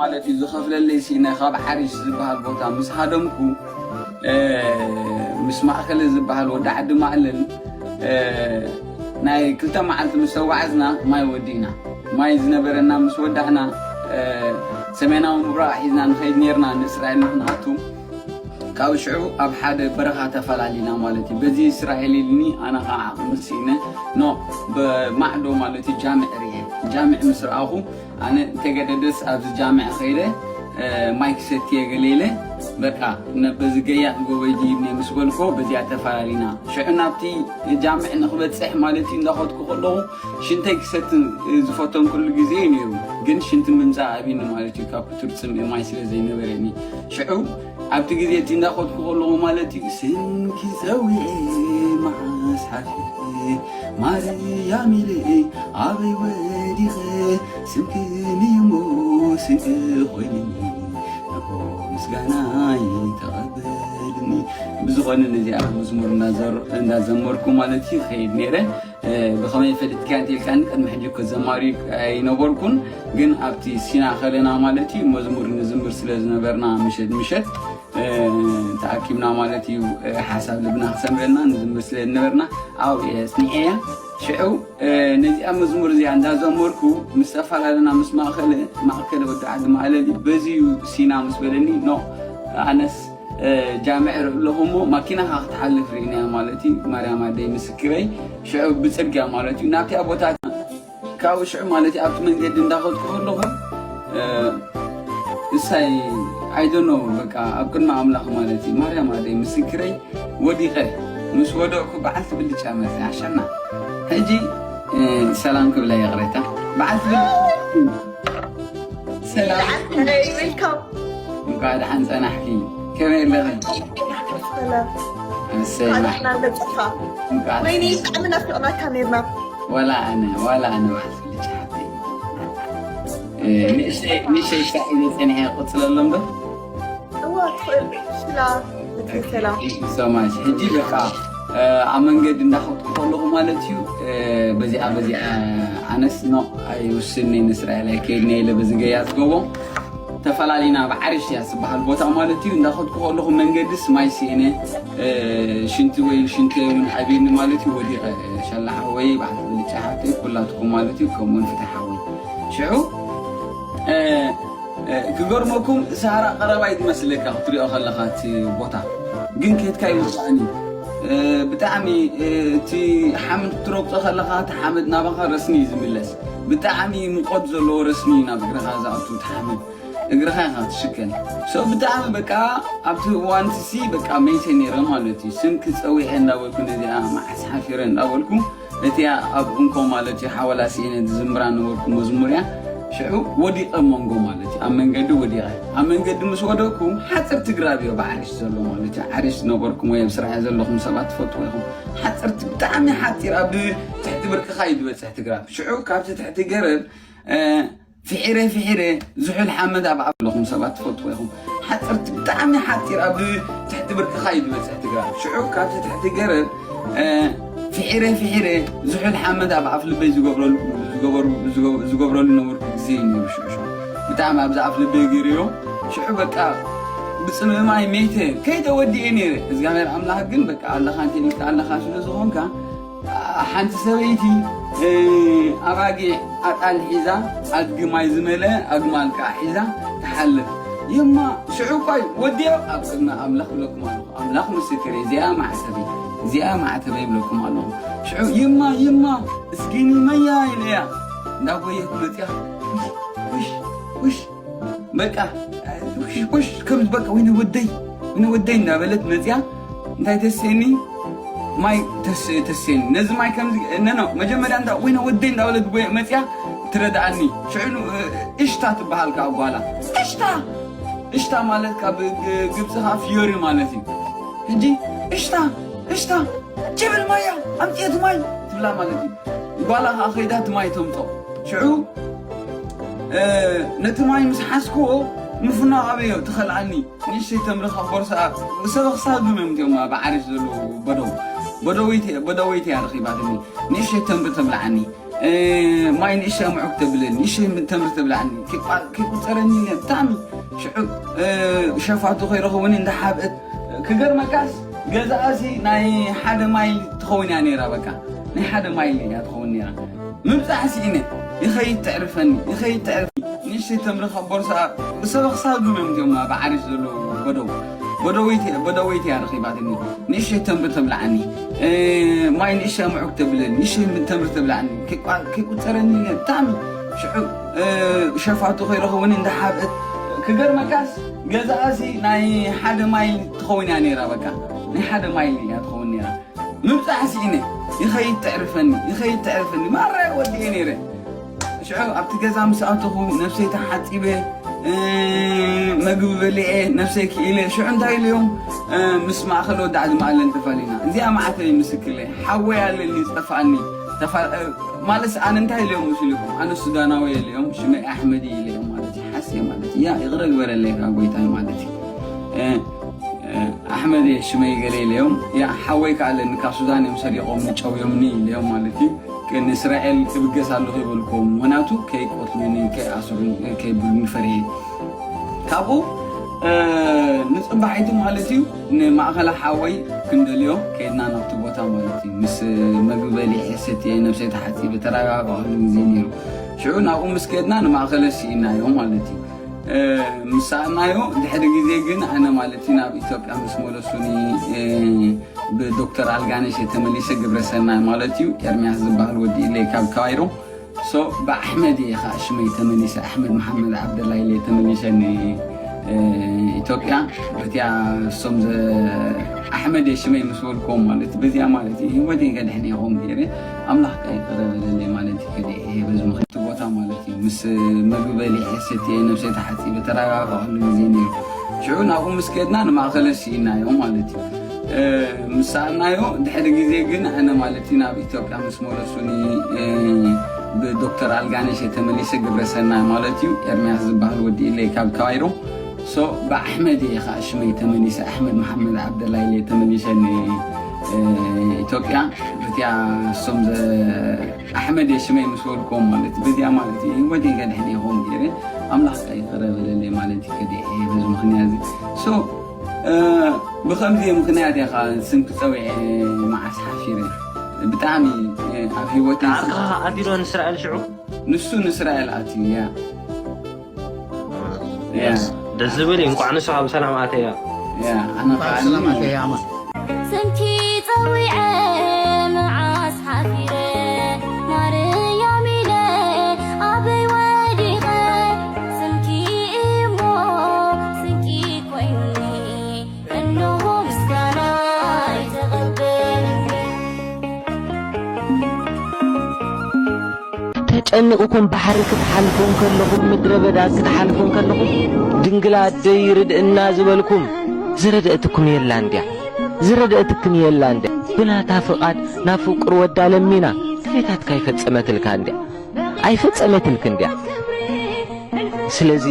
ማለት እዩ ዝኸፍለለይ ሲነ ካብ ሓሪሽ ዝበሃል ቦታ ምስ ሃደምኩ፣ እ፣ ምስ ማእከለ ዝበሃል ወዲ ዓዲ ማእለል፣ እ፣ ናይ ክልተ መዓልቲ ምስ ተጓዓዝና ማይ ወዲእና። ማይ ዝነበረና ምስ ወዳእና፣ እ፣ ሰሜናዊ ምብራቕ ሒዝና ንኸይድ ነርና ንእስራኤል ንክንኣቱ። ካብ ሽዑ ኣብ ሓደ በረኻ ተፈላሊና ማለት እዩ። በዚ እስራኤል ኢልኒ ኣነ ከዓ ዓቕሚ ስኢነ ኖ ብማዕዶ ማለት እዩ ጃምዕ ርኤ። ጃምዕ ምስ ረኣኹ ኣነ እንተገደደስ ኣብዚ ጃምዕ ኸይደ፣ እ፣ ማይ ክሰትየ ገለ ኢለ በቃ ነ-፣ በዚ ገያዕ ጎበይ ድይብኒ ምስ በልኮ በዚኣ ተፈላሊና። ሽዑ ናብቲ ጃምዕ ንክበፅሕ ማለት እዩ እንዳኸድኩ ከለኹ ሽንተይ ክሰቲ ዝፈተንኩሉ ግዜ እዩ ነይሩ። ግን ሽንቲ ምምፃእ ኣብኒ ማለት እዩ ካብ ክቱር ፅምኢ ማይ ስለ ዘይነበረኒ። ሽዑ ኣብቲ ግዜ እቲ እንዳኸድኩ ከለኹ ማለት እዩ ስምኪ ፀዊዐ መዓስ ሓፊረ ማርያም ኢለ ኣበይ ወዲኸ ስምኪ ንሞ ስንቂ ኮይንኒ ንሆ ምስጋናይ ተቐበልኒ። ብዝኾነ ነዚኣ መዝሙር እንዳዘር-፣ እንዳዘመርኩ ማለት እዩ ኸይድ ነይረ። እ፣ ብኸመይ ፈሊጥካያ እንተኢልካኒ፣ ቅድሚ ሕጂ እኮ ዘማሪ ኣይነበርኩን፣ ግን ኣብቲ ሲና ከለና ማለት እዩ፣ መዝሙር ንዝምር ስለ ዝነበርና ምሸት ምሸት፣ እ፣ ተኣኪብና ማለት እዩ፣ እ፣ ሓሳብ ልብና ክሰምረልና ንዝምር ስለ ዝነበርና፣ ኣብኡ እየ ኣጽኒሐያ። ሽዑ፣ እ፣ ነዚኣ መዝሙር እዚኣ እንዳዘመርኩ ምስ ተፈላለና ምስ ማእከለ፣ ማእከለ ወዲ ዓዲ ማእለሊ በዚ እዩ ሲና ምስ በለኒ፣ ኖ፣ ኣነስ እ፣ ጃምዕ ርኢ ኣለኹ እሞ ማኪናኻ ክትሓልፍ ርኢናያ ማለት እዩ። ማርያም ኣደይ ምስክረይ፣ ሽዑ ብጽርግያ ማለት እዩ ናብቲኣ ቦታ ካብኡ ሽዑ ማለት እዩ ኣብቲ መንገዲ እንዳኸድኩ ከለኹ፣ እ፣ እሳይ I don't know በቃ ኣብ ቅድሚ ኣምላኽ ማለት እዩ ማርያም ኣደይ ምስክረይ ወዲቐ ምስ ወደቕኩ በዓልቲ ብልጫ መጽያ ኣሸና ሕጂ፣ እ፣ ሰላም ክብላ ይቕሬታ በዓልቲ ብልጫ ሰላም። ሰላም፣ ዌልካም። እንኳዕ ደሓን ጸናሕኪ። ከመይ ኣለኺ? ሰላም። እሰይ፣ እንኳዕ ደሓን መጻእካ። እንኳዕ ወይኒ፣ ብጣዕሚ ናፊቕናካ ነይርና። ዋላ ኣነ፣ ዋላ ኣነ ባሕቲ ልጅ ሓፍተይ። እ፣ ንእሽተይ፣ ንእሽተይ ክሳዕ ኢለ ጸኒሐ ክቕጽለሎም ዶ? እዋ፣ ትኽእል። ሽላ፣ ሰላም። Thank you so much። ሕጂ በቃ፣ እ፣ ኣብ መንገዲ እንዳኸድኩ ከለኹ ማለት እዩ፣ እ፣ በዚኣ፣ በዚኣ ኣነስ ኖ ኣይውስንኒ ንእስራኤል ኣይከይድኒ ኢለ በዚ ገያ ዝገቦ ተፈላሊና ኣብ ዓርሽ እያ ዝበሃል ቦታ ማለት እዩ። እንዳኸድኩ ከለኹ መንገድስ ማይ ስኢነ፣ እ፣ ሽንቲ ወይ ሽንቲ እውን ሓቢኒ ማለት እዩ። ወዲቐ፣ እ፣ ሸላሓ ወይ በዓልቲ ብልጫ ሓፍተይ ኩላትኩም ማለት እዩ። ከምኡውን ፍትሓ ወይ ሽዑ፣ እ፣ እ፣ ክገርመኩም፣ ሰሃራ ቀረባ እዩ ትመስለካ ክትሪኦ ከለኻ እቲ ቦታ። ግን ከድካ ይወጻእኒ። እ፣ ብጣዕሚ፣ እ፣ እቲ ሓመድ ክትረግጾ ከለኻ፣ እቲ ሓመድ ናባኻ ረስኒ እዩ ዝምለስ። ብጣዕሚ ሙቐት ዘለዎ ረስኒ እዩ ናብ እግርኻ ዝኣቱ፣ እቲ ሓመድ። እግርኻ ኢኻ ትሽከን። So፣ ብጣዕሚ በቃ፣ ኣብቲ እዋን ሲ በቃ መይተ ነይረ ማለት እዩ። ስምኪ ጸዊዐ እንዳበልኩ፣ ነዚኣ መዓስ ሓፊረ እንዳበልኩ፣ እቲኣ ኣብ እንኮ ማለት እዩ፣ ሓወላ ስኢነ ዝዝምራ ነበርኩ መዝሙር እያ። ሽዑ ወዲቐ መንጎ ማለት እዩ፣ ኣብ መንገዲ ወዲቐ። ኣብ መንገዲ ምስ ወደቅኩ፣ ሓጽርቲ ግራብ እዮ ብዓርሽ ዘሎ ማለት እዩ። ዓርሽ ዝነበርኩም ወይ ኣብ ስራሕ ዘለኹም ሰባት ትፈልጥዎ ኢኹም። ሓጽርቲ፣ ብጣዕሚ ሓጺር፣ ኣብ ትሕቲ ብርክኻ እዩ ዝበጽሕ እቲ ግራብ። ሽዑ ካብቲ ትሕቲ ገረብ፣ እ፣ ፍሒረ ፍሒረ ዝሑል ሓመድ ኣብ ኣፍ ኣለኹም ሰባት ትፈልጥዎ ኢኹም። ሓጽርቲ፣ ብጣዕሚ ሓጺር፣ ኣብ ትሕቲ ብርክኻ እዩ ዝበጽሕ እቲ ግራብ። ሽዑ ካብቲ ትሕቲ ገረብ፣ እ፣ ፍሒረ ፍሒረ ዝሑል ሓመድ ኣብ ኣፍ ልበይ ዝገብረሉ፣ ዝገበሩ-፣ ዝገ-፣ ዝገብረሉ ነበርኩ ግዜ እዩ ነይሩ። ሽዑ ሽዑ ብጣዕሚ ኣብዚ ኣፍ ልበይ ገይረዮ። ሽዑ በቃ ብጽምኢ ማይ መይተ፣ ከይተ ወዲኤ ነይረ። እግዚኣብሔር ኣምላኽ ግን በቃ ኣለኻ እንተ ኢልካ ኣለኻ ስለ ዝኾንካ፣ ሓንቲ ሰበይቲ፣ እ፣ ኣባጊዕ ኣጣል ሒዛ፣ ኣድጊ ማይ ዝመልአ ኣግማል ከኣ ሒዛ ትሓልፍ። ይማ ሽዑ እኳ ወዲኦ ኣብ ቅድሚ ኣምላኽ ብለኩም ኣለኹ። ኣምላኽ ምስክር፣ እዚኣ ማዕተበይ፣ እዚኣ ማዕተበይ ብለኩም ኣለኹ። ሽዑ ይማ፣ ይማ፣ እስኪኒ መያ ኢለያ። እንዳጎየት መጽያ፣ ውሽ፣ ውሽ፣ ውሽ። በቃ፣ ውሽ፣ ውሽ፣ ከም በቃ፣ ወይነ ወደይ፣ ወይነ ወደይ እንዳበለት መጽያ፣ እንታይ ተስእኒ? ማይ ተስ-፣ ተስእኒ። ነዚ ማይ ከምዚ፣ ነ-፣ ኖ፣ መጀመርያ እንዳ፣ ወይነ ወደይ እንዳበለት ጎየ-፣ መጽያ ትረድኣኒ። ሽዑ፣ እ፣ እሽታ ትበሃል ከኣ ጓላ። እሽታ! እሽታ ማለት ካብ ግ-፣ ግብጺ ከኣ ፍዮሪ ማለት እዩ። ሕጂ፣ እሽታ፣ እሽታ፣ ጀበል ማያ፣ ኣምጽኤት ማይ ትብላ ማለት እዩ። ጓላ ከኣ ከይዳ እቲ ማይ ተምጾ። ሽዑ፣ እ፣ ነቲ ማይ ምስ ሓዝክዎ፣ ምፍናው ኣበዮ ትኸልኣኒ። ንእሽተይ ተምሪ ካብ ቦርሳኣ፣ ሰበኽ ሳልዱም እዮም እቲኦም ኣብ ዓሪሽ ዘለዉ በደው። በደወይቲ፣ በደወይቲ እያ ረኺባትኒ። ንእሽተይ ተምሪ ተብልዓኒ። ማይ ንእሽተይ ምዑግ ተብለኒ፣ ንእሽተይ ተምሪ ተብላዕኒ፣ ከይቋ- ከይቁፀረኒ ኢለ ብጣዕሚ ሽዑ ሸፋቱ ከይረኽቡኒ እንዳሓብአት። ክገርመካስ ገዛኣሲ ናይ ሓደ ማይል ትኸውን እያ ነይራ። በቃ ናይ ሓደ ማይል እያ ትኸውን ነይራ። ምብፃሕ ስኢነ። ይኸይድ ተዕርፈኒ፣ ይኸይድ ተዕርፈኒ። ንእሽተይ ተምሪ ካብ ቦርሳ ብሰበኽ ሳጉም እዮም እዚኦም ኣብ ዓሪሽ ዘለዉ በደው። በደወይቲ እያ ረኺባትኒ። ንእሽተይ ተምሪ ተብላዓኒ። ማይ ንእሽተይ ምዑግ ተብለኒ፣ ንእሽተይ ተምሪ ተብላዓኒ። ከይቋ- ከይቁፀረኒ ኢለ ብጣዕሚ ሽዑ ሸፋቱ ከይረኽቡኒ እንዳሓብአት። ክገርመካስ ገዛኣሲ ናይ ሓደ ማይል ትኸውን እያ ነይራ። በቃ ናይ ሓደ ማይል እያ ትኸውን ነይራ። ምብፃሕ ስኢነ። ይኸይድ ተዕርፈኒ፣ ይኸይድ ተዕርፈኒ። ማራ ወዲኤ ነይረ። ሽዑ ኣብቲ ገዛ ምስ ኣተኹ ነብሰይ ተሓፂበ፣ መግቢ በሊዐ፣ ነብሰይ ክኢለ። ሽዑ እንታይ ኢለዮም? ምስ ማእኸል ወዳዕ ዝማእለን ተፋሊና። እዚኣ መዓተይ ምስክለይ ሓወይ ኣለኒ ዝጠፍኣኒ። ተፋ- ማለት ኣነ እንታይ ኢለዮም ምስ ኢልኩም፣ ኣነ ሱዳናዊ ኢለዮም፣ ሽመይ ኣሕመድ ኢለዮም ማለት እዩ። ሓስየ ማለት እዩ። ያ ይቕረ ግበረለይ ካብ ጎይታይ ማለት እዩ። ኣሕመድ ሽመይ ገለ ኢለዮም። ያ ሓወይ ከኣለኒ ካብ ሱዳን እዮም ሰሪቖምኒ ጨውዮምኒ ኢለዮም ማለት እዩ። ንእስራኤል እብገስ ኣለኹ ይበልኩም፣ ምኽንያቱ ከይቆትሉኒ ከይኣስሩኒ ከይብሉኒ ፈሪሄ። ካብኡ ንፅባሒቲ ማለት እዩ ንማእኸላ ሓወይ ክንደልዮ ከይድና ናብቲ ቦታ ማለት እዩ። ምስ መግቢ በሊዐ ሰትየ ነብሰይ ተሓፂበ ተረጋጋእሉ ግዜ ነይሩ። ሽዑ ናብኡ ምስ ከድና ንማእኸለ ስኢናዮ ማለት እዩ። ምስ ሰኣናዮ ድሕሪ ግዜ ግን ኣነ ማለት እዩ ናብ ኢትዮጵያ ምስ መለሱኒ ብዶክተር ኣልጋነሽ የተመሊሰ ግብረሰናይ ማለት እዩ ኤርሚያስ ዝበሃል ወዲ ኢለይ ካብ ካይሮ። ሶ ብኣሕመድ እየ ከዓ ሽመይ ተመሊሰ ኣሕመድ መሓመድ ዓብደላ ኢለ ተመሊሰ ንኢትዮጵያ። በቲያ እሶም ኣሕመድ እየ ሽመይ ምስ በልክዎም ማለት በዚያ ማለት እዩ ህይወተይ ከድሕን እየ ከምኡ ገይረ ኣምላኽ ከ ይቅረ በለለይ ማለት እዩ። ከደ እየ በዚ ምክንያት ቦታ ማለት እዩ ምስ መግቢ በሊዐ ሰትየ ነብሰይ ተሓፂበ ተረጋጋእሉ ግዜ ነይሩ። ሽዑ ናብኡ ምስ ከድና ንማእኸለ ስኢናዮ ማለት እዩ። ምስ ሰኣናዮ ድሕሪ ግዜ ግን ኣነ ማለት እዩ ናብ ኢትዮጵያ ምስ መለሱኒ ብዶክተር ኣልጋነሽ የተመሊሰ ግብረሰናይ ማለት እዩ ኤርሚያስ ዝበሃል ወዲ ኢለይ ካብ ካይሮ። ሶ ብኣሕመድ እየ ከዓ ሽመይ ተመሊሰ ኣሕመድ መሓመድ ዓብደላ ኢለ ተመሊሰ ንኢትዮጵያ። በቲያ እሶም ኣሕመድ እየ ሽመይ ምስ በልክዎም ማለት በዚያ ማለት እዩ ህይወተይ ከድሕን እየ ከምኡ ገይረ ኣምላኽ ከ ይቅረ በለለይ ማለት እዩ። ከደ እየ በዚ ምክንያት እዚ ሶ ብከምዚ ምክንያት እየ ከዓ ስም ክፀዊዐ መዓስ ሓፊረ። ብጣዕሚ ኣብ ህይወተይ ዓርክኻ ኣትዩ ዶ ንእስራኤል ሽዑ? ንሱ ንእስራኤል ኣትዩ እያ። እያ። ደስ ዝብል እዩ። እንኳዕ ንሱ ኣብ ሰላም ኣተያ። እያ፣ ኣነ ከዓ ሰላም ኣተያ ኣማን። ስምኪ ጸዊዐ መዓስ ሓፊረ ማርያም ኢለ ኣበይ ወዲቐ ስምኪ እሞ ስንቂ ኮይኑኒ። እንሆ ምስጋናይ ተቐበልኒ። ተጨኒቕኩም ባሕሪ ክትሓልፉ እንከለኹም፣ ምድረ በዳ ክትሓልፉ እንከለኹም፣ ድንግል ኣደይ ርድእና ዝበልኩም ዝረድአትኩም የላን ድያ? ዝረድአትክን የላን ድያ? ብናታ ፍቓድ ናብ ፍቁር ወዳ ለሚና፣ ድሌታትካ ኣይፈጸመትልካን ድያ? ኣይፈጸመትልክን ድያ? ስለዚ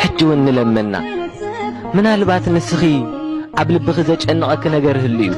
ሕጂ እውን ንለመና። ምናልባት ንስኺ ኣብ ልብኺ ዘጨንቐኪ ነገር ህሉ እዩ።